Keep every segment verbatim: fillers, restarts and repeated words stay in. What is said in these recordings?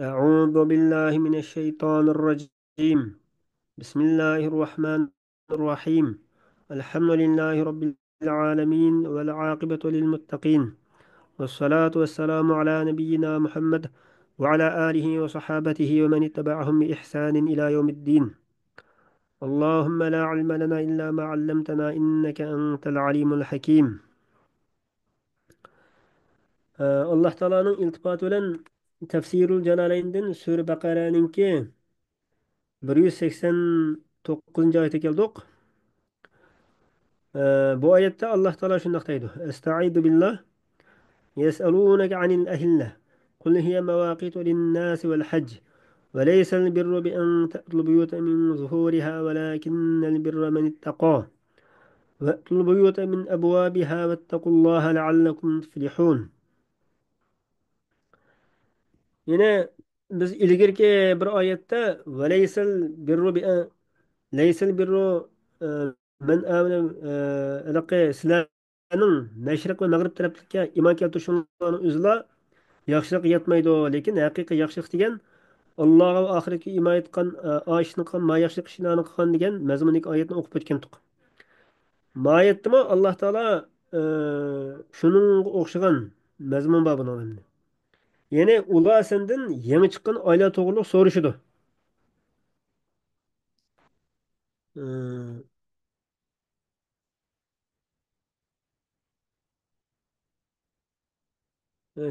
أعوذ بالله من الشيطان الرجيم. بسم الله الرحمن الرحيم. الحمد لله رب العالمين، والعاقبة للمتقين، والصلاة والسلام على نبينا محمد وعلى آله وصحابته ومن اتبعهم بإحسان إلى يوم الدين. اللهم لا علم لنا إلا ما علمتنا إنك أنت العليم الحكيم. ئاللاھ تائالانىڭ ئىلتىپاتى بىلەن تەفسىرۇل جالالەيندىن سۈرە بەقەرەنىڭكى بىر يۈز سەكسەن توققۇزىنچى ئايىتىگە كەلدۇق. بۇ ئايەتتە ئاللاھ تائالا شۇنداق دەيدۇ: أستعيذ بالله. يسألونك عن الأهلة، قل هي مواقيت للناس والحج، وليس البر بأن تأتوا البيوت من ظهورها ولكن البر من اتقى، وأتوا البيوت من أبوابها واتقوا الله لعلكم تفلحون. يەنە بىز ئىلگىرىكى بىر ئايەتتە، ۋەلەيسەل بىررۇ بىئە-، لەيسەل بىررۇ، ئە، مەن ئامەنە، ئە، ھېلىقى سىلەرنىڭ مەشرىق ۋە مەغرىب تەرەپلىككە ئىمان كەلتۈرۈشۈڭلارنىڭ ئۆزىلا ياخشىلىققا يەتمەيدۇ، لېكىن ھەقىقىي ياخشىلىق دېگەن ئاللاغا ۋە ئاخىرەتكە ئىمان ئېيتقان، ئە، ئاشۇنى قىلغان، ما ياخشىلىق ئىشلارنى قىلغان دېگەن مەزمۇندىكى ئايەتنى ئوقۇپ ئۆتكەنتۇق. ما ئايەتتىمۇ ئاللاھ تائالا، ئە، شۇنىڭغا ئوخشىغان مەزمۇن بار بۇنىڭ ئەمدى. يەنى ئۇلار سەندىن يېڭى چىققان ئايلار توغرۇلۇق سورىشىدۇ. ئە،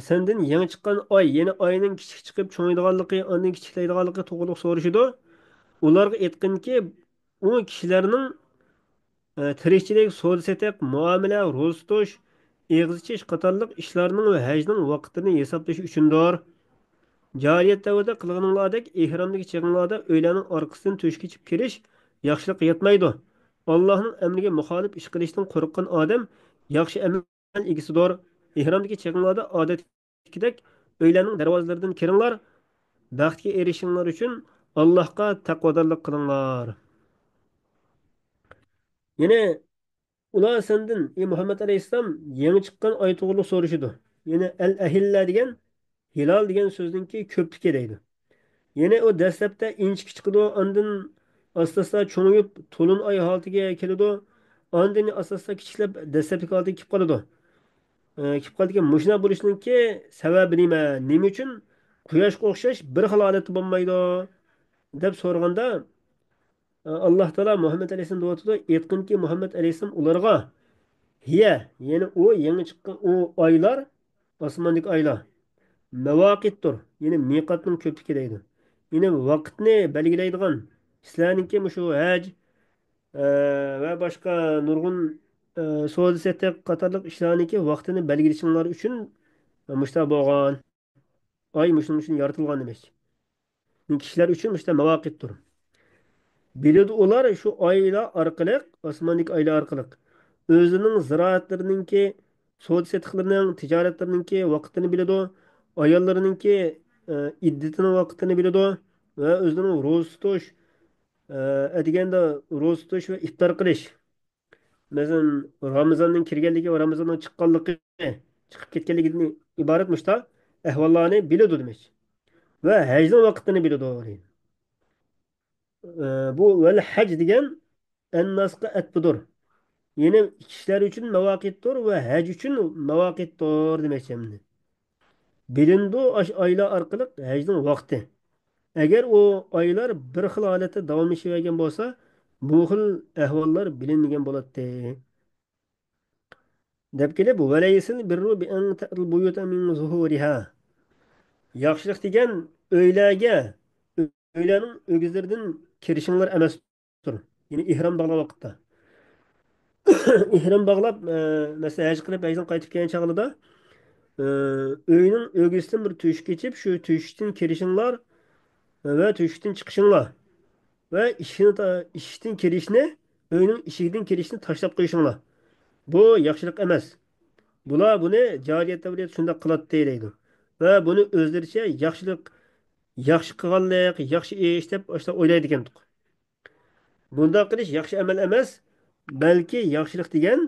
سەندىن يېڭى چىققان ئاي، يەنى ئاينىڭ كىچىك چىقىپ چوڭىيىدىغانلىقى، ئاندىن كىچىكلەيدىغانلىقى توغرۇلۇق سورىشىدۇ. ئۇلارغا ئېيتقىنكى، ئۇ كىشىلەرنىڭ، ئە، تىرىكچىلىك، سودا-سېتىق، مۇئامىلە، روزا تۇتۇش، ئېغىز ئېچىش قاتارلىق ئىشلارنىڭ ۋە ھەجنىڭ ۋاقتىنى ھېسابلىشى ئۈچۈندۇر. جاھىلىيەت دەۋرىدە قىلغىنىڭلاردەك ئېھرامدىكى چېغىڭلاردا ئۆيلەرنىڭ ئارقىسىدىن تۆشۈككە چىقىپ كىرىش ياخشىلىققا يەتمەيدۇ. ئاللاھنىڭ ئەمرىگە مۇخالىپ ئىش قىلىشتىن قورققان ئادەم ياخشى ئەمەل ئىگىسىدۇر. ئېھرامدىكى چېغىڭلاردا ئادەتتىكىدەك ئۆيلەرنىڭ دەرۋازىلىرىدىن كىرىڭلار. بەختكە ئېرىشىشىڭلار ئۈچۈن ئاللاھقا تەقۋادارلىق قىلىڭلار. يەنى ئۇلار سەندىن، ئى مۇھەممەد ئەلەيھىسسالام، يېڭى چىققان ئاي توغرۇلۇق سورىشىدۇ. يەنى ئەل ئەھىللە دېگەن ھىلال دېگەن سۆزنىڭكى كۆپلۈكى دەيدۇ. يەنى ئۇ دەسلەپتە ئىنچىكە چىقىدۇ، ئاندىن ئاستا-ئاستا چوڭىيىپ، تولۇن ئاي ھالىتىگە كېلىدۇ. ئاندىن ئاستا-ئاستا كىچىكلەپ دەسلەپتىكى ھالىتىگە كېلىپ قالىدۇ. ئە، كېلىپ قالىدىكەن، مۇشۇنداق بولۇشنىڭكى سەۋەبى نېمە؟ نېمە ئۈچۈن قۇياشقا ئوخشاش بىر خىل ھالەتتە بولمايدۇ؟ دەپ سورىغاندا، ئاللاھ تائالا مۇھەممەد ئەلەيھىسسالام دەۋاتىدۇ، ئېيتقىنكى، مۇھەممەد ئەلەيھىسسالام ئۇلارغا، ھىيە، يەنى ئۇ يېڭى چىققان ئۇ ئايلار، ئاسماندىكى ئايلار، مەۋاقىتتۇر، يەنى مىقاتنىڭ كۆپلۈكى دەيدۇ. يەنى ۋاقىتنى بەلگىلەيدىغان، سىلەرنىڭكى مۇشۇ ھەج، ئە، ۋە باشقا نۇرغۇن، ئە، سودا سېتىق قاتارلىق ئىشلارنىڭكى ۋاقتىنى بەلگىلىشىڭلار ئۈچۈن مۇشۇنداق بولغان. ئاي مۇشۇنىڭ ئۈچۈن يارىتىلغان دېمەكچى. كىشىلەر ئۈچۈن مۇشۇنداق مەۋاقىتتۇر. بىلىدۇ ئۇلار شۇ ئايلار ئارقىلىق، ئاسماندىكى ئايلار ئارقىلىق ئۆزىنىڭ زىرائەتلىرىنىڭكى، سودا سېتىقلىرىنىڭ، تىجارەتلىرىنىڭكى ۋاقتىنى بىلىدۇ، ئاياللىرىنىڭكى، ئە، ئىددىتىنىڭ ۋاقتىنى بىلىدۇ ۋە ئۆزىنىڭ روزا تۇتۇش، ئە، ئەتىگەندە روزا تۇتۇش ۋە ئىپتار قىلىش، مەسىلەن، رامىزاننىڭ كىرگەنلىكى ۋە رامىزاننىڭ چىققانلىقى، چىقىپ كەتكەنلىكىدىن ئىبارەت مۇشتا ئەھۋاللارنى بىلىدۇ دېمەكچى. ۋە ھەجنىڭ ۋاقتىنى بىلىدۇ. ئە، بۇ ۋەل ھەج دېگەن ئەنناسقا ئەتپىدۇر. يەنى كىشىلەر ئۈچۈن مەۋاقىتتۇر ۋە ھەج ئۈچۈن مەۋاقىتتۇر دېمەكچى ئەمدى. بىلىنىدۇ ئاشۇ ئايلار ئارقىلىق ھەجنىڭ ۋاقتى. ئەگەر ئۇ ئايلار بىر خىل ھالەتتە داۋاملىشىۋەرگەن بولسا، بۇ خىل ئەھۋاللار بىلىنمىگەن بولاتتى. دەپ كېلىپ، ۋەلەيسەل بىررۇ بىئەن تەئتۇل بۇيۇتە مىن زۇھۇرىھا. ياخشىلىق دېگەن ئۆيلەرگە، ئۆيلەرنىڭ ئۆگزىلىرىدىن كىرىشىڭلار ئەمەستۇر. يەنى ئېھرام باغلىغان ۋاقىتتا. ئېھرام باغلاپ، ئە، مەسىلەن، ھەج قىلىپ، ھەجدىن قايتىپ كەلگەن چاغلىرىدا، ئە، ئۆينىڭ ئۆگزىسىدىن بىر تۆشۈك ئېچىپ، شۇ تۆشۈكتىن كىرىشىڭلار ۋە تۆشۈكتىن چىقىشىڭلار ۋە ئىشىكنى تا-، ئىشىكتىن كىرىشنى، ئۆينىڭ ئىشىكىدىن كىرىشنى تاشلاپ قويۇشۇڭلار. بۇ ياخشىلىق ئەمەس. بۇلار بۇنى جاھىلىيەت دەۋرىدە شۇنداق قىلاتتى دەيدۇ. ۋە بۇنى ئۆزلىرىچە ياخشىلىق، ياخشى قىلغانلىق، ياخشى ئىش دەپ ئاشۇنداق ئويلايدىكەنتۇق. بۇنداق قىلىش ياخشى ئەمەل ئەمەس، بەلكى ياخشىلىق دېگەن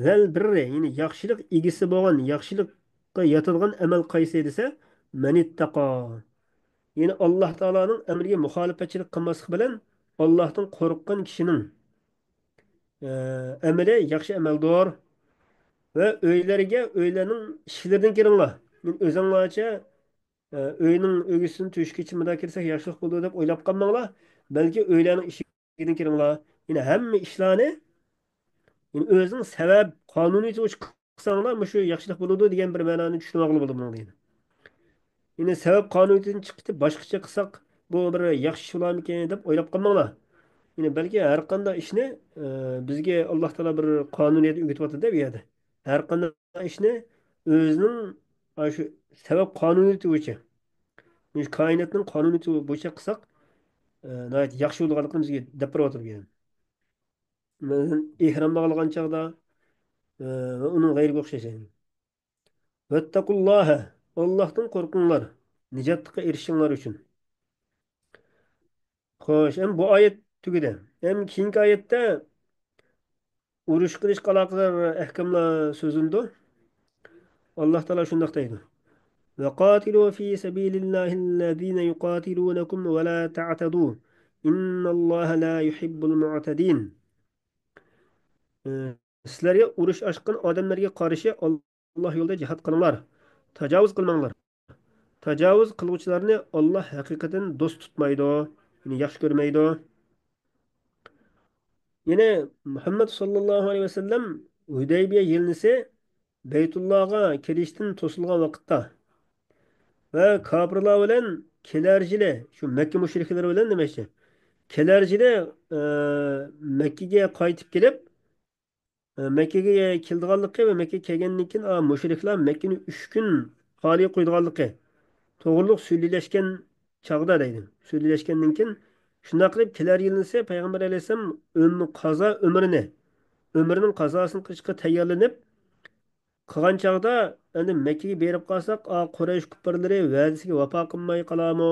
ۋەل بىررى، يەنى ياخشىلىق ئىگىسى بولغان، ياخشىلىققا ياتىدىغان ئەمەل قايسى دېسە، مەنىتتەقا. يەنى ئاللاھ تائالانىڭ ئەمرىگە مۇخالىپەتچىلىك قىلماسلىق بىلەن ئاللاھتىن قورققان كىشىنىڭ، ئە، ئەمىلى ياخشى ئەمەلدۇر. ۋە ئۆيلەرگە، ئۆيلەرنىڭ ئىشىكلىرىدىن كىرىڭلار. يەنى ئۆزۈڭلارچە، ئە، ئۆينىڭ ئۆگزىسىدىن تۆشۈككىچە مۇنداق كىرسەك ياخشىلىق بولىدۇ دەپ ئويلاپ قالماڭلار. بەلكى ئۆيلەرنىڭ ئىشىكىدىن كىرىڭلار. يەنى ھەممە ئىشلارنى، يەنى ئۆزىنىڭ سەۋەب قانۇنىيىتى بويىچە قىلساڭلار، مۇشۇ ياخشىلىق بولىدۇ دېگەن بىر مەنانى چۈشىنىۋالغىلى بولىدۇ بۇنىڭ دېگىنى. يەنى سەۋەب قانۇنىيىتىدىن چىقىپ كېتىپ، باشقىچە قىلساق، بۇ بىر ياخشى ئىش بولارمىكىن دەپ ئويلاپ قالماڭلار. يەنى بەلكى ھەر قانداق ئىشنى، ئە، بىزگە ئاللاھ تائالا بىر قانۇنىيەت ئۆگىتىۋاتىدۇ بۇ يەردە. ھەر قانداق ئىشنى ئۆزىنىڭ، ئاشۇ سەۋەب قانۇنىيىتى بويىچە، مۇشۇ كائىناتنىڭ قانۇنىيىتى بويىچە قىلساق، ئە، ناھايىتى ياخشى بولىدىغانلىقىنى بىزگە دەپ بېرىۋاتىدۇ بۇ يەردە. مەسىلەن، ئېھرامنى ئالغان چاغدا، ئە، ۋە ئۇنىڭ غەيرىگە ئوخشاش. ۋەتتەقۇللاھە، ئاللاھتىن قورقۇڭلار، نىجاتلىققا ئېرىشىشىڭلار ئۈچۈن. خوش، ئەمدى بۇ ئايەت تۈگىدى. ئەمدى كېيىنكى ئايەتتە ئۇرۇش قىلىشقا ئالاقىدار ئەھكاملار سۆزلىنىدۇ. ئاللاھ تائالا شۇنداق دەيدۇ: «وقاتلوا في سبيل الله الذين يقاتلونكم ولا تعتدوا إن الله لا يحب المعتدين.» ئى، سىلەرگە ئۇرۇش ئاچقان ئادەملەرگە قارشى ئاللاھ يولىدا جىھاد قىلىڭلار. تاجاۋۇز قىلماڭلار. تاجاۋۇز قىلغۇچىلارنى ئاللاھ ھەقىقەتەن دوست تۇتمايدۇ، يەنى ياخشى كۆرمەيدۇ. يەنى مۇھەممەد ساللاللاھۇ ئەلەيھى ۋەسەللەم ھۇدەيبىيە يىلنىسى بەيتۇللاغا كىرىشتىن توسۇلغان ۋاقىتتا ۋە كاپىرلار بىلەن كېلەر يىلى، شۇ مەككە مۇشرىكلىرى بىلەن دېمەكچى، كېلەر يىلى، ئە، مەككىگە قايتىپ كېلىپ، ئە، مەككىگە كېلىدىغانلىقى ۋە مەككىگە كەلگەندىن كېيىن، ئا، مۇشرىكلار مەككىنى ئۈچ كۈن خالىي قويىدىغانلىقى توغرۇلۇق سۈلھىلەشكەن چاغدا دەيدۇ. سۈلھىلەشكەندىن كېيىن، شۇنداق قىلىپ كېلەر يىلنىسى پەيغەمبەر ئەلەيھىسسالام ئۆم-، قازا ئۆمرىنى، ئۆمرىنىڭ قازاسىنى قىلىشقا تەييارلىنىپ، قىلغان چاغدا، ئەمدى مەككىگە بېرىپ قالساق، ئا، قۇرەيش كۇپپارلىرى ۋەدىسىگە ۋاپا قىلماي قالارمۇ،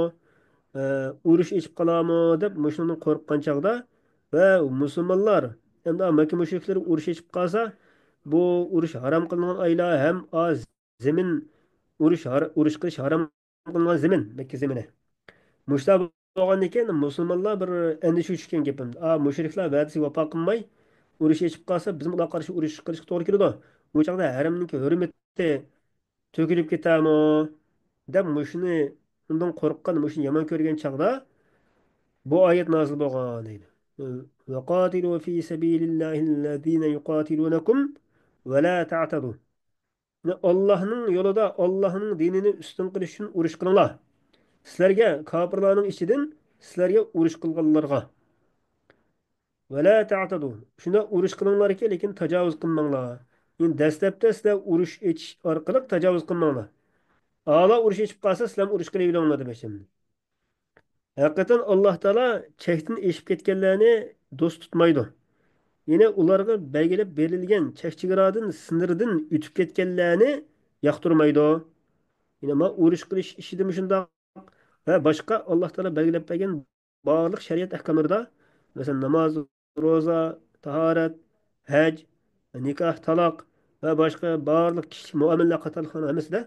ئە، ئۇرۇش ئېچىپ قالارمۇ دەپ مۇشۇنىڭدىن قورققان چاغدا ۋە مۇسۇلمانلار، ئەمدى ئا، مەككە مۇشرىكلىرى ئۇرۇش ئېچىپ قالسا، بۇ ئۇرۇش ھارام قىلىنغان ئايلار ھەم ئا، زېمىن، ئۇرۇش ھار-، ئۇرۇش قىلىش ھارام قىلىنغان زېمىن، مەككە زېمىنى. مۇشۇنداق بولغاندىن كېيىن مۇسۇلمانلار بىر ئەندىشىگە چۈشكەن گېپىم. ئا، مۇشرىكلار ۋەدىسىگە ۋاپا قىلماي ئۇرۇش ئېچىپ قالسا، بىزمۇ ئۇلارغا قارشى ئۇرۇش قىلىشقا توغرا كېلىدۇ. بۇ چاغدا ھەرەمنىڭكى ھۆرمىتى تۆكۈلۈپ كېتەرمۇ دەپ مۇشۇنى، ئۇنىڭدىن قورققان، مۇشۇنى يامان كۆرگەن چاغدا بۇ ئايەت نازىل بولغان دەيدۇ. وقاتلوا في سبيل الله الذين يقاتلونكم ولا تعتدوا. ئاللاھنىڭ يولىدا، ئاللاھنىڭ دىنىنى ئۈستۈن قىلىش ئۈچۈن ئۇرۇش قىلىڭلار. سىلەرگە، كاپىرلارنىڭ ئىچىدىن سىلەرگە ئۇرۇش قىلغانلارغا. ۋەلا تەتەدۇ. شۇنداق ئۇرۇش قىلىڭلاركى، لېكىن تاجاۋۇز قىلماڭلار. يەنى دەسلەپتە سىلەر ئۇرۇش ئېچىش ئارقىلىق تاجاۋۇز قىلماڭلار. ئالا ئۇرۇش ئېچىپ قالسا، سىلەرمۇ ئۇرۇش قىلىۋېلىڭلار دېمەكچى. ھەقىقەتەن ئاللاھ تائالا چەكتىن ئېشىپ كەتكەنلەرنى دوست تۇتمايدۇ. يەنى ئۇلارغا بەلگىلەپ بېرىلگەن چەك-چېگرادىن، سىنىردىن ئۆتۈپ كەتكەنلەرنى ياقتۇرمايدۇ. يەنى ما ئۇرۇش قىلىش ئىشىدىمۇ شۇنداق ۋە باشقا ئاللاھ تائالا بەلگىلەپ بەرگەن بارلىق شەرىئەت ئەھكاملىرىدا، مەسىلەن، ناماز، روزا، تاھارەت، ھەج، نىكاھ، تالاق ۋە باشقا بارلىق كىشىلىك مۇئامىلىلەر قاتارلىقلارنىڭ ھەممىسىدە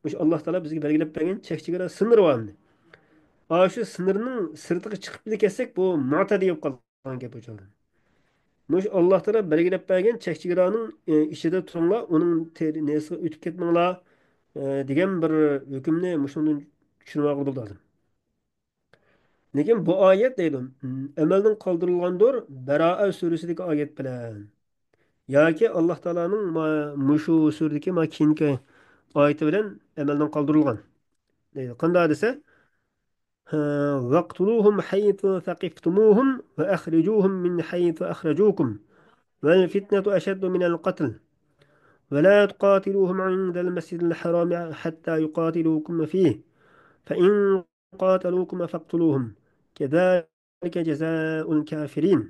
مۇشۇ ئاللاھ تائالا بىزگە بەلگىلەپ بەرگەن چەك-چېگرا، سىنىر بار ئەمدى. ئاشۇ سىنىرنىڭ سىرتىغا چىقىپ كەتسەك، بۇ مۇتەددى بولۇپ قالىدۇ. قىلغان گەپ ئۇ چاغدا. مۇشۇ ئاللاھ تائالا بەلگىلەپ بەرگەن چەك-چېگرانىڭ، ئى، ئىچىدە تۇرۇڭلار، ئۇنىڭ تېرى-، نېسىغا ئۆتۈپ كەتمەڭلار، ئى، دېگەن بىر ھۆكۈمنى مۇشۇنىڭدىن چۈشىنىۋالغىلى بولىدۇ ھازىر. لېكىن بۇ ئايەت دەيدۇ، ئەمەلدىن قالدۇرۇلغاندۇر، بەرائە سۈرىسىدىكى ئايەت بىلەن. ياكى ئاللاھ تائالانىڭ ما-، مۇشۇ سۈرىدىكى ما كېيىنكى ئايىتى بىلەن ئەمەلدىن قالدۇرۇلغان. دەيدۇ. قانداق دېسە، ھە، «واقتلوهم حيث ثقفتموهم وأخرجوهم من حيث أخرجوكم والفتنة أشد من القتل ولا تقاتلوهم عند المسجد الحرام حتى يقاتلوكم فيه فإن قاتلوكم فاقتلوهم كذلك جزاء الكافرين.»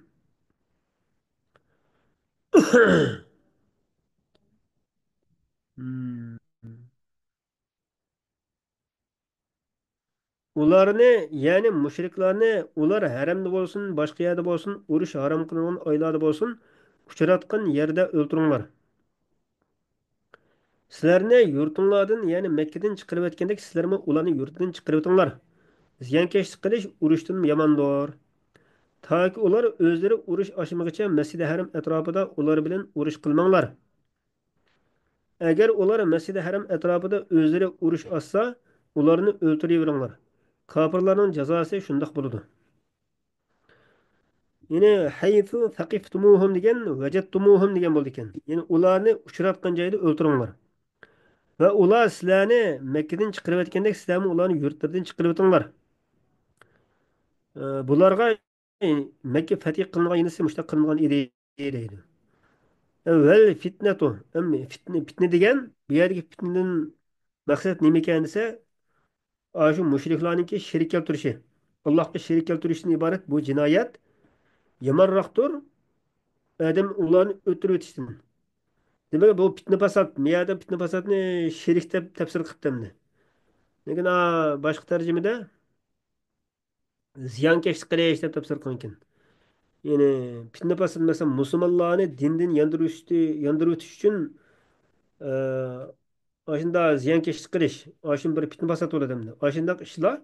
ئۇلارنى، يەنى مۇشرىكلارنى، ئۇلار ھەرەمدە بولسۇن، باشقا يەردە بولسۇن، ئۇرۇش ھارام قىلىنغان ئايلاردا بولسۇن، ئۇچراتقان يەردە ئۆلتۈرۈڭلار. سىلەرنى يۇرتۇڭلاردىن، يەنى مەككىدىن چىقىرىۋەتكەندەك، سىلەرمۇ ئۇلارنى يۇرتىدىن چىقىرىۋېتىڭلار. زىيانكەشلىك قىلىش ئۇرۇشتىن ياماندۇر. تاكى ئۇلار ئۆزلىرى ئۇرۇش ئاچمىغىچە مەسجىدى ھەرەم ئەتراپىدا ئۇلار بىلەن ئۇرۇش قىلماڭلار. ئەگەر ئۇلار مەسجىدى ھەرەم ئەتراپىدا ئۆزلىرى ئۇرۇش ئاچسا، ئۇلارنى ئۆلتۈرۈۋېرىڭلار. كاپىرلارنىڭ جازاسى شۇنداق بولىدۇ. يەنى، ھەيسۇ سەقىفتۇمۇھۇم دېگەن، ۋەجەدتۇمۇھۇم دېگەن بولىدىكەن. يەنى، ئۇلارنى ئۇچراتقان جايدا ئۆلتۈرۈڭلار. ۋە ئۇلار سىلەرنى مەككىدىن چىقىرىۋەتكەندەك، سىلەرمۇ ئۇلارنى يۇرتلىرىدىن چىقىرىۋېتىڭلار. ئە، بۇلارغا مەككە فەتھى قىلىنغان يىلىسى مۇشۇنداق قىلىنغان ئىدى، دەيدۇ. ۋەل فىتنەتۇ، ئەم، فىتنە، فىتنە دېگەن، بۇ يەردىكى فىتنىدىن مەقسەت نېمىكەن دېسە، ئاشۇ مۇشرىكلارنىڭكى شېرىك كەلتۈرۈشى، ئاللاھقا شېرىك كەلتۈرۈشتىن ئىبارەت بۇ جىنايەت يامانراقتۇر، ئادەم ئۇلارنى ئۆلتۈرۈۋېتىشتىن. دېمەك، بۇ پىتنە پاسات، مىيەدە پىتنە پاساتنى شېرىك دەپ تەپسىر قىپتۇ ئەمدى. لېكىن، ئا، باشقا تەرجىمىدە زىيانكەشلىك قىلىش دەپ تەپسىر قىلغانىكەن. يەنى پىتنە پاسات، مەسىلەن، مۇسۇلمانلارنى دىندىن ياندۇرۇش، ياندۇرۇۋېتىش ئۈچۈن، ئە، ئاشۇنداق زىيانكەشلىك قىلىش، ئاشۇنداق بىر پىتنە پاسات بولىدۇ ئەمدى. ئاشۇنداق ئىشلار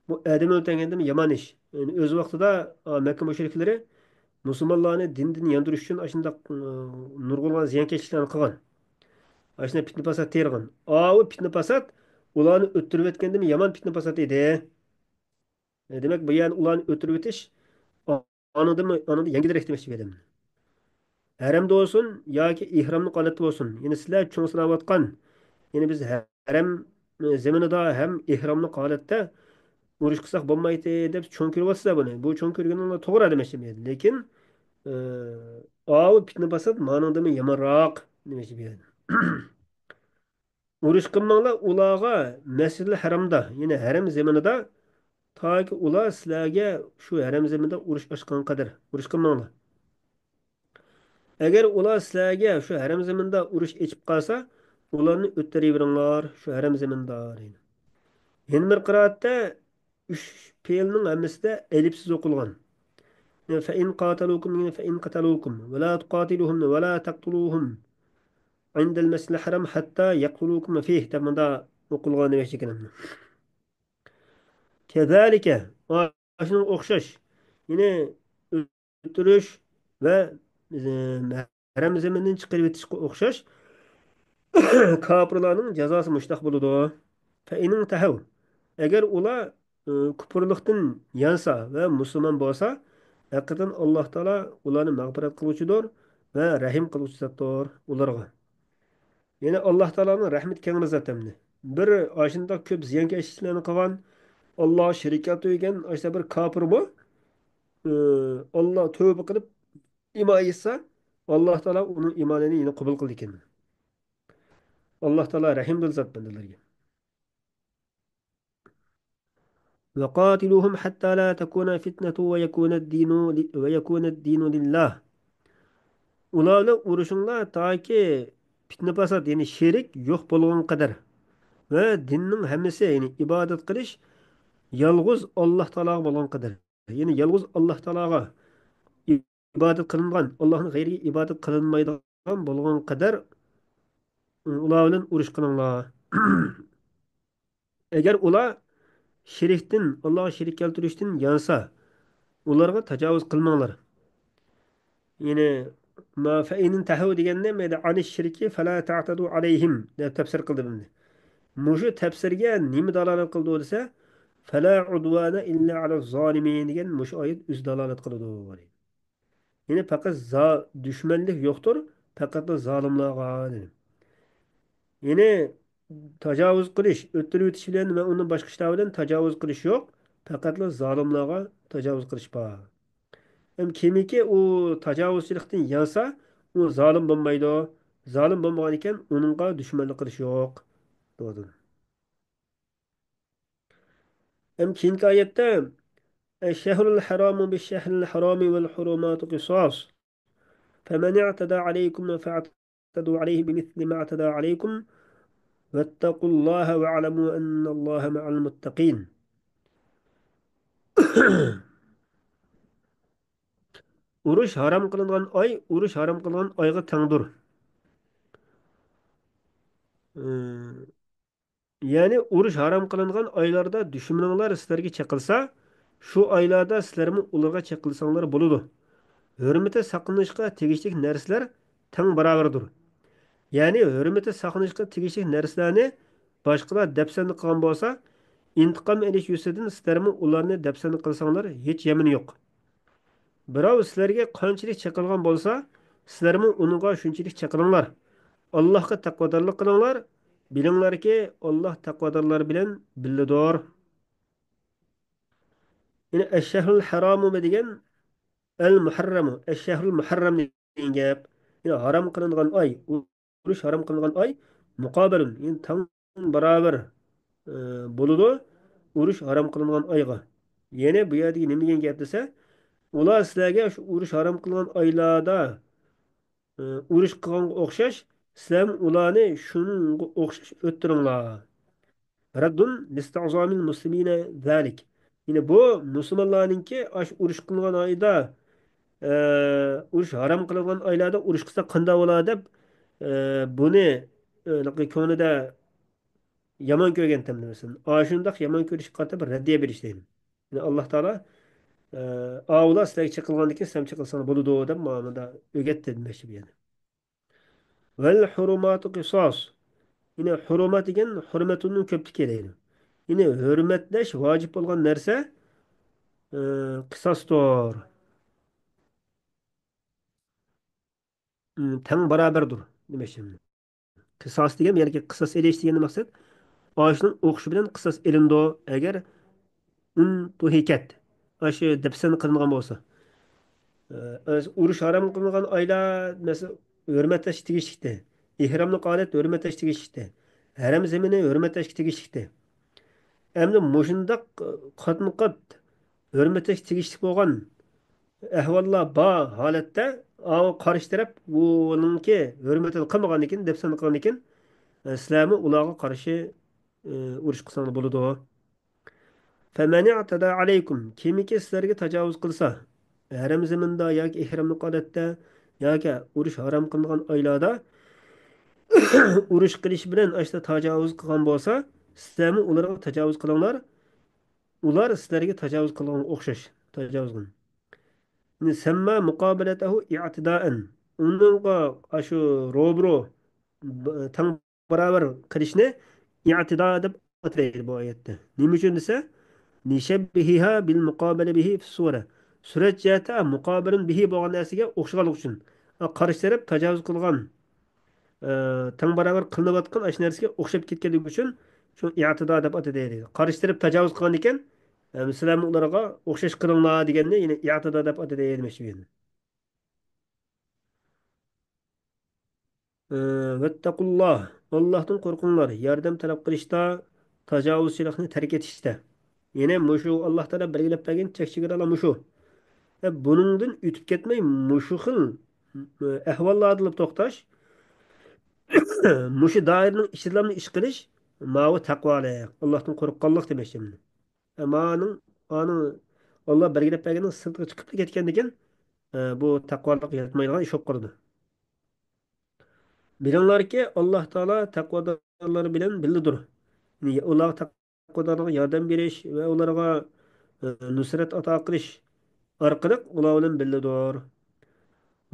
بۇ ئادەم ئۆلتۈرگەندىن يامان ئىش. يەنى ئۆز ۋاقتىدا، ئا، مەككە مۇشرىكلىرى مۇسۇلمانلارنى دىندىن ياندۇرۇش ئۈچۈن ئاشۇنداق، ئە، نۇرغۇنلىغان زىيانكەشلىكلەرنى قىلغان. ئاشۇنداق پىتنە پاسات تېرىغان. ئاۋۇ پىتنە پاسات ئۇلارنى ئۆلتۈرۈۋەتكەندىن يامان پىتنە پاسات ئىدى. ئە، دېمەك، بۇ يەنى ئۇلارنى ئۆلتۈرۈۋېتىش ئانىڭدىنمۇ، ئانىڭدىن يەڭگىلرەك دېمەكچى بۇ ئادەم. ھەرەمدە بولسۇن ياكى ئېھراملىق ھالەتتە بولسۇن. يەنى سىلەر چوڭ ساناۋاتقان، يەنى بىز ھەرەم زېمىنىدا ھەم ئېھراملىق ھالەتتە ئۇرۇش قىلساق بولمايتتى دەپ چوڭ كۆرۈۋاتىسىلەر بۇنى. بۇ چوڭ كۆرگىنىڭلار توغرا دېمەكچى بۇ ئادەم. لېكىن، ئە، ئاۋۇ پىتنە پاسات مانىڭدىنمۇ يامانراق دېمەكچى بۇ ئادەم. ئۇرۇش قىلماڭلار ئۇلارغا مەسجىدىل ھەرامدا، يەنى ھەرەم زېمىنىدا، تاكى ئۇلار سىلەرگە شۇ ھەرەم زېمىندا ئۇرۇش ئاچقان قەدەر ئۇرۇش قىلماڭلار. ئەگەر ئۇلار سىلەرگە شۇ ھەرەم زېمىندا ئۇرۇش ئېچىپ قالسا، ئۇلارنى ئۆلتۈرۈۋېرىڭلار شۇ ھەرەم زېمىندا، دەيدۇ. يەنە بىر قىرائەتتە ئۈچ پېئىلنىڭ ھەممىسىدە ئەلىپسىز ئوقۇلغان. فَإِنْ قَاتَلُوكُمْ، فَإِنْ قَتَلُوكُمْ، وَلَا تُقَاتِلُوهُمْ، وَلَا تَقْتُلُوهُمْ، عِنْدَ الْمَسْجِدِ الْحَرَامِ حَتَّى يَقْتُلُوكُمْ فِيهِ دەپ مۇندا ئوقۇلغان دېمەكچىكەن. كَذَلِكَ، شۇنىڭغا ئوخشاش. يەنى ئۆلتۈرۈش ۋە، ئە، ھەرەم زېمىندىن چىقىرىۋېتىشقا ئوخشاش كاپىرلارنىڭ جازاسى مۇشۇنداق بولىدۇ. فَإِنِ انْتَهَوْا، ئەگەر ئۇلار، ئە، كۇپۇرلۇقتىن يانسا ۋە مۇسۇلمان بولسا، ھەقىقەتەن ئاللاھ تائالا ئۇلارنى مەغپىرەت قىلغۇچىدۇر ۋە رەھىم قىلغۇچى زاتتۇر ئۇلارغا. يەنى ئاللاھ تائالانىڭ رەھمىتى كەڭرى زات ئەمدى. بىر ئاشۇنداق كۆپ زىيانكەشلىكلەرنى قىلغان، ئاللاھقا شېرىك كەلتۈرگەن ئاشۇنداق بىر كاپىرمۇ، ئى، ئاللاھ تۆۋبە قىلىپ ئىمان ئېيتسا، ئاللاھ تائالا ئۇنىڭ ئىمانىنى يەنە قوبۇل قىلىدىكەن. ئاللاھ تائالا رەھىمدىل زات بەندىلەرگە. وَقَاتِلُوهُمْ حَتَّى لَا تَكُونَ فِتْنَةٌ وَيَكُونَ الدِّينُ لِ-، وَيَكُونَ الدِّينُ لِلَّهِ. ئۇلار بىلەن ئۇرۇشۇڭلار، تاكى پىتنە-پاسات، يەنى شېرىك يوق بولغان قەدەر ۋە دىننىڭ ھەممىسى، يەنى ئىبادەت قىلىش يالغۇز ئاللاھ تائالاغا بولغان قەدەر، يەنى يالغۇز ئاللاھ تائالاغا ئىبادەت قىلىنغان، ئاللاھنىڭ غەيرىگە ئىبادەت قىلىنمايدىغان بولغان قەدەر ئۇلار بىلەن ئۇرۇش قىلىڭلار. ئەگەر ئۇلار شېرىكتىن، ئاللاھقا شېرىك كەلتۈرۈشتىن يانسا، ئۇلارغا تاجاۋۇز قىلماڭلار. يەنى، ما فَإِنِ انْتَهَوْا دېگەننى، مەيلى، عَنِ الشِّرْكِ فَلَا تَعْتَدُوا عَلَيْهِمْ دەپ تەپسىر قىلدى بۇنى. مۇشۇ تەپسىرگە نېمە دالالەت قىلىدۇ دېسە، فَلَا عُدْوَانَ إِلَّا عَلَى الظَّالِمِينَ دېگەن مۇشۇ ئايەت ئۆزى دالالەت قىلىدۇ. يەنى پەقەت زا-، دۈشمەنلىك يوقتۇر، پەقەتلا زالىملارغا، دېدى. يەنى تاجاۋۇز قىلىش، ئۆلتۈرۈۋېتىش بىلەن ۋە ئۇندىن باشقا ئىشلار بىلەن تاجاۋۇز قىلىش يوق، پەقەتلا زالىملارغا تاجاۋۇز قىلىش بار. ھەم كىمكى ئۇ تاجاۋۇزچىلىقتىن يانسا، ئۇ زالىم بولمايدۇ. زالىم بولمىغان ئىكەن، ئۇنىڭغا دۈشمەنلىك قىلىش يوق، دېدى. ھەم كېيىنكى ئايەتتە، الشهر الحرام بالشهر الحرام والحرمات قصاص فمن اعتدى عليكم فاعتدوا عليه بمثل ما اعتدى عليكم واتقوا الله واعلموا أن الله مع المتقين. ئۇرۇش ھارام قىلىنغان ئاي ئۇرۇش ھارام قىلىنغان ئايغا تەڭدۇر. ئى، يەنى ئۇرۇش ھارام قىلىنغان ئايلاردا دۈشمىنىڭلار سىلەرگە چېقىلسا، شۇ ئايلاردا سىلەرمۇ ئۇلارغا چېقىلساڭلار بولىدۇ. ھۆرمىتى ساقلىنىشقا تېگىشلىك نەرسىلەر تەڭ باراۋەردۇر. يەنى ھۆرمىتى ساقلىنىشقا تېگىشلىك نەرسىلەرنى باشقىلار دەپسەندە قىلغان بولسا، ئىنتىقام ئېلىش يۈزىسىدىن سىلەرمۇ ئۇلارنى دەپسەندە قىلساڭلار ھېچ يامىنى يوق. بىراۋ سىلەرگە قانچىلىك چېقىلغان بولسا، سىلەرمۇ ئۇنىڭغا شۇنچىلىك چېقىلىڭلار. ئاللاھقا تەقۋادارلىق قىلىڭلار. بىلىڭلاركى، ئاللاھ تەقۋادارلار بىلەن بىللىدۇر. يەنى ئەششەھرۇل ھەرامۇ دېگەن ئەل مۇھەررەمۇ، ئەششەھرۇل مۇھەررەم دېگەن گەپ. يەنى ھارام قىلىنغان ئاي، ئۇرۇش ھارام قىلىنغان ئاي مۇقابىلۇن، يەنى تەڭ باراۋەر، ئى، بولىدۇ ئۇرۇش ھارام قىلىنغان ئايغا. يەنى بۇ يەردىكى نېمە دېگەن گەپ دېسە، ئۇلار سىلەرگە شۇ ئۇرۇش ھارام قىلىنغان ئايلاردا، ئى، ئۇرۇش قىلغانغا ئوخشاش، سىلەرمۇ ئۇلارنى شۇنىڭغا ئوخشاش ئۆتتۈرۈڭلار. رەددۇن لىستىئزامىل مۇسلىمىنە زالىك. يەنى بۇ مۇسۇلمانلارنىڭكى ئاشۇ ئۇرۇش قىلغان ئايدا، ئە، ئۇرۇش ھارام قىلىنغان ئايلاردا ئۇرۇش قىلسا قانداق بولا دەپ، ئە، بۇنى، ئە، كۆڭلىدە يامان كۆرگەن تەملىمىسىن. ئاشۇنداق يامان كۆرۈشكە قارىتا بىر رەددىيە بېرىش دەيدۇ. يەنى ئاللاھ تائالا، ئە، ئاۋۇلار سىلەرگە چېقىلغاندىن كېيىن سىلەرمۇ چېقىلساڭلار بولىدۇ دەپ مانا ئۆگەتتى دېمەكچى بۇ يەردە. ۋەل ھۇرۇماتۇ قىساس. يەنى ھۇرۇمات دېگەن ھۇرمەتۇننىڭ كۆپلۈكى دەيدۇ. يەنى ھۆرمەتلەش ۋاجىپ بولغان نەرسە، ئى، قىساستۇر. ئى، تەڭ باراۋەردۇر دېمەكچى. قىساس دېگەن، يەنى قىساس ئېلىش دېگەندىن مەقسەت، ئاشۇنىڭ ئوخشىشى بىلەن قىساس ئېلىنىدۇ. ئەگەر ئۇنتۇھىكەت، ئاشۇ دەپسەندە قىلىنغان بولسا. ئە، ئۇرۇش ھارام قىلىنغان ئايلار، مەسىلەن، ھۆرمەتلەشكە تېگىشلىكتى. ئېھراملىق ھالەت ھۆرمەتلەشكە تېگىشلىكتى. ھەرەم زېمىنى ھۆرمەتلەشكە تېگىشلىكتى. ئەمدى مۇشۇنداق قاتمۇقات ھۆرمەتلەشكە تېگىشلىك بولغان ئەھۋاللار بار ھالەتتە، ئاۋۇ قارشى تەرەپ بۇنىڭكى ھۆرمىتىنى قىلمىغاندىكىن، دەپسەندە قىلغاندىكىن، ئە، سىلەرمۇ ئۇلارغا قارشى، ئە، ئۇرۇش قىلساڭلار بولىدۇ. فَمَنِ اعْتَدَى عَلَيْكُمْ، كىمكى سىلەرگە تاجاۋۇز قىلسا، ھەرەم زېمىندا ياكى ئېھراملىق ھالەتتە ياكى ئۇرۇش ھارام قىلىنغان ئايلاردا ئۇرۇش قىلىش بىلەن ئاشتا تاجاۋۇز قىلغان بولسا، سىلەرمۇ ئۇلارغا تاجاۋۇز قىلىڭلار. ئۇلار سىلەرگە تاجاۋۇز قىلغانغا ئوخشاش، تاجاۋۇز قىلغان. سەممە مۇقابىلەتەھۇ ئىئتىدائەن. ئۇنىڭغا ئاشۇ روبىرو، ب-، تەڭ باراۋەر قىلىشنى ئىئتىدا دەپ ئاتايدۇ بۇ ئايەتتە. نېمە ئۈچۈن دېسە، لِشَبِّهِهَا بِالْمُقَابَلِ بِهِ فِي الصُّورَةِ. سۈرەت جەھەتتە مۇقابىلۇن بىھى بولغان نەرسىگە ئوخشىغانلىقى ئۈچۈن. ئا، قارشى تەرەپ تاجاۋۇز قىلغان، ئە، تەڭ باراۋەر قىلىنىۋاتقان ئاشۇ نەرسىگە ئوخشاپ كەتكەنلىكى ئۈچۈن شۇ ئىئتىدا دەپ ئاتىدى دەيدۇ. قارشى تەرەپ تاجاۋۇز قىلغاندىكىن، ئە، سىلەرمۇ ئۇلارغا ئوخشاش قىلىڭلار دېگەننى يەنە ئىئتىدا دەپ ئاتىدى دېمەكچى بۇ يەردە. ئى، ۋەتتەقۇللاھ، ئاللاھتىن قورقۇڭلار، ياردەم تەلەپ قىلىشتا، تاجاۋۇزچىلىقنى تەرك ئېتىشتە. يەنى مۇشۇ ئاللاھ تائالا بەلگىلەپ بەرگەن چەك چېگرالار مۇشۇ. ۋە بۇنىڭدىن ئۆتۈپ كەتمەي، مۇشۇ خىل، ئە، ئەھۋاللاردىلا توختاش، مۇشۇ دائىرىنىڭ ئىچىدىلا ئىش قىلىش، ماۋۇ تەقۋالىق، ئاللاھتىن قورققانلىق دېمەكچى. ئەمما ئانىڭ، ئانىڭ ئاللاھ بەلگىلەپ بەرگەننىڭ سىرتىغا چىقىپلا كەتكەندىكىن، ئە، بۇ تەقۋالىققا ياتمايدىغان ئىش بولۇپ قالىدۇ. بىلىڭلاركى، ئاللاھ تائالا تەقۋادارلار بىلەن بىللىدۇر. يەنى ئۇلارغا، تەقۋادارلارغا ياردەم بېرىش ۋە ئۇلارغا، ئە، نۇسرەت ئاتا قىلىش ئارقىلىق ئۇلار بىلەن بىللىدۇر.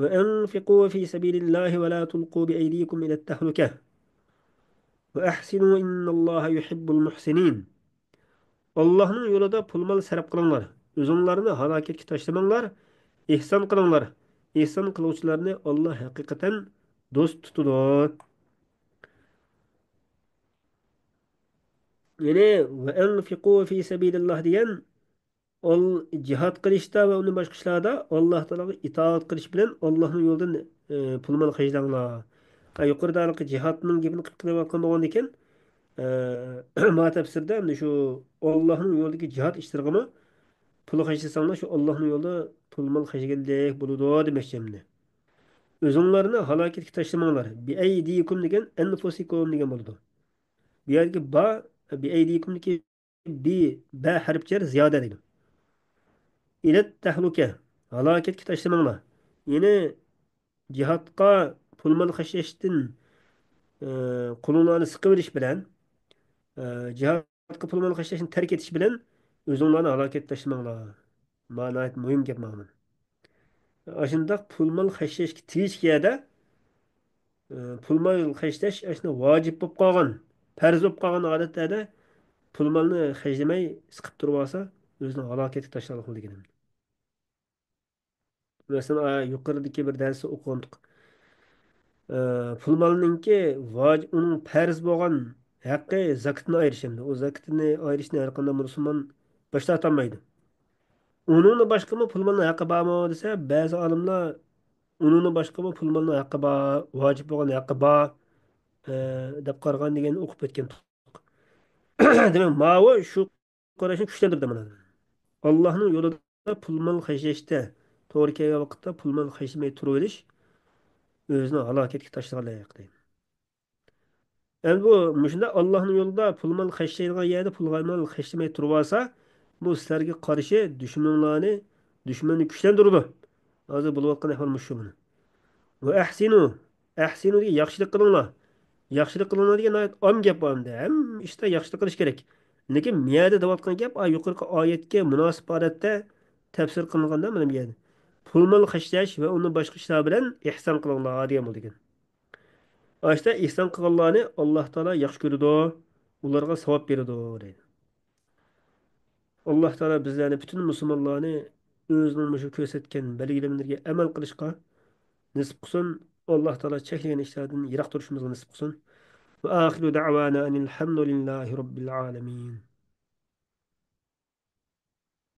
وَأَنفِقُوا فِي سَبِيلِ اللَّهِ وَلَا تُلْقُوا بِأَيْدِيكُمْ إِلَى التَّهْلُكَةِ وَأَحْسِنُوا إِنَّ اللَّهَ يُحِبُّ الْمُحْسِنِينَ. ئاللاھنىڭ يولىدا پۇل-مال سەرپ قىلىڭلار. ئۆزۈڭلارنى ھالاكەتكە تاشلىماڭلار. ئېھسان قىلىڭلار. ئېھسان قىلغۇچىلارنى ئاللاھ ھەقىقەتەن دوست تۇتىدۇ. يەنى، وَأَنفِقُوا فِي سَبِيلِ اللَّهِ دېگەن، ئال-، جىھاد قىلىشتا ۋە ئۇندىن باشقا ئىشلاردا ئاللاھ تائالاغا ئىتائەت قىلىش بىلەن ئاللاھنىڭ يولىدا، ئى، پۇل-مال خەجلەڭلار. ھە، يۇقىرىدا ھېلىقى جىھادنىڭ گېپىنى قىلىپ كېلىۋاتقان بولغاندىكىن، ئە، ما تەپسىردە ئەمدى شۇ ئاللاھنىڭ يولىدىكى جىھاد ئىشلىرىغىمۇ پۇل خەجلىسەڭلار، شۇ ئاللاھنىڭ يولىدا پۇل-مال خەجلىگەندەك بولىدۇ دېمەكچى ئەمدى. ئۆزۈڭلارنى ھالاكەتكە تاشلىماڭلار. بىئەيدىكۇم دېگەن ئەنفۇسىكۇم دېگەن بولىدۇ. بۇ يەردىكى با، بىئەيدىكۇمدىكى بى، بە ھەرپ جەر زىيادە دەيدۇ. ئىلەت تەھلۇكە، ھالاكەتكە تاشلىماڭلار. يەنى جىھادقا پۇل-مال خەجلەشتىن ئە، قولۇڭلارنى سىقىۋېلىش بىلەن، ئە، جىھادقا پۇل مال خەجلەشنى تەرك ئېتىش بىلەن ئۆزۈڭلارنى ھالاكەتكە تاشلىماڭلار. مانا ناھايىتى مۇھىم گەپ مانا. ئاشۇنداق پۇل مال خەجلەشكە تېگىشلىك يەردە، ئە، پۇل مال خەجلەش ئاشۇنداق ۋاجىپ بولۇپ قالغان، پەرز بولۇپ قالغان ھالەتلەردە پۇل مالنى خەجلىمەي سىقىپ تۇرۇۋالسا، ئۆزىنى ھالاكەتكە تاشلارلىق بولىدىكەن. مەسىلەن، ئا، يۇقىرىدىكى بىر دەرستە ئوقۇغانتۇق. ئە، پۇل مالنىڭكى ۋاج-، ئۇنىڭ پەرز بولغان ھەققى زاكىتىنى ئايرىش ئەمدى. ئۇ زاكىتىنى ئايرىشنى ھەر قانداق مۇسۇلمان باشلىۋالالمايدۇ. ئۇنىڭدىن باشقىمۇ پۇل مالنىڭ ھەققى بارمۇ دېسە، بەزى ئالىملار ئۇنىڭدىن باشقىمۇ پۇل مالنىڭ ھەققى بار، ۋاجىپ بولغان ھەققى بار، ئە، دەپ قارىغان دېگەننى ئوقۇپ ئۆتكەن. دېمەك، ماۋۇ شۇ قاراشنى كۈچلەندۈردى مانا. ئاللاھنىڭ يولىدا پۇل مال خەجلەشتە، توغرا كەلگەن ۋاقىتتا پۇل مال خەجلىمەي تۇرۇۋېلىش ئۆزىنى ھالاكەتكە تاشلىغانلىق دەيدۇ. ئەمدى بۇ مۇشۇنداق ئاللاھنىڭ يولىدا پۇل مال خەجلەيدىغان يەردە پۇل مال خەجلىمەي تۇرۇۋالسا، بۇ سىلەرگە قارشى دۈشمىنىڭلارنى، دۈشمەننى كۈچلەندۈرىدۇ. ھازىر بولۇۋاتقان ئەھۋال مۇشۇ مانا. ۋە ئەھسىنۇ. ئەھسىنۇ دېگەن ياخشىلىق قىلىڭلار. ياخشىلىق قىلىڭلار دېگەن ناھايىتى ئام گەپ بۇ ئەمدى. ھەممە ئىشتا ياخشىلىق قىلىش كېرەك. لېكىن مىيەدە دەۋاتقان گەپ، ئا، يۇقىرىقى ئايەتكە مۇناسىپ ھالەتتە تەپسىر قىلىنغاندا مانا بۇ يەردە. پۇل مال خەجلەش ۋە ئۇنىڭ باشقا ئىشلار بىلەن ئېھسان قىلىڭلار دېگەن بولىدىكەن. ئاشتا ئېھسان قىلغانلارنى ئاللاھ تائالا ياخشى كۆرىدۇ، ئۇلارغا ساۋاب بېرىدۇ دەيدۇ. ئاللاھ تائالا بىزلەرنى، پۈتۈن مۇسۇلمانلارنى ئۆزىنىڭ مۇشۇ كۆرسەتكەن بەلگىلىمىلىرىگە ئەمەل قىلىشقا نېسىپ قىلسۇن. ئاللاھ تائالا چەكلىگەن ئىشلاردىن يىراق تۇرۇشىمىزغا نېسىپ قىلسۇن. ۋە ئاخىرۇ دەئۋانا ئەنىل ھەمدۇلىللاھى رەببىل ئالەمىن.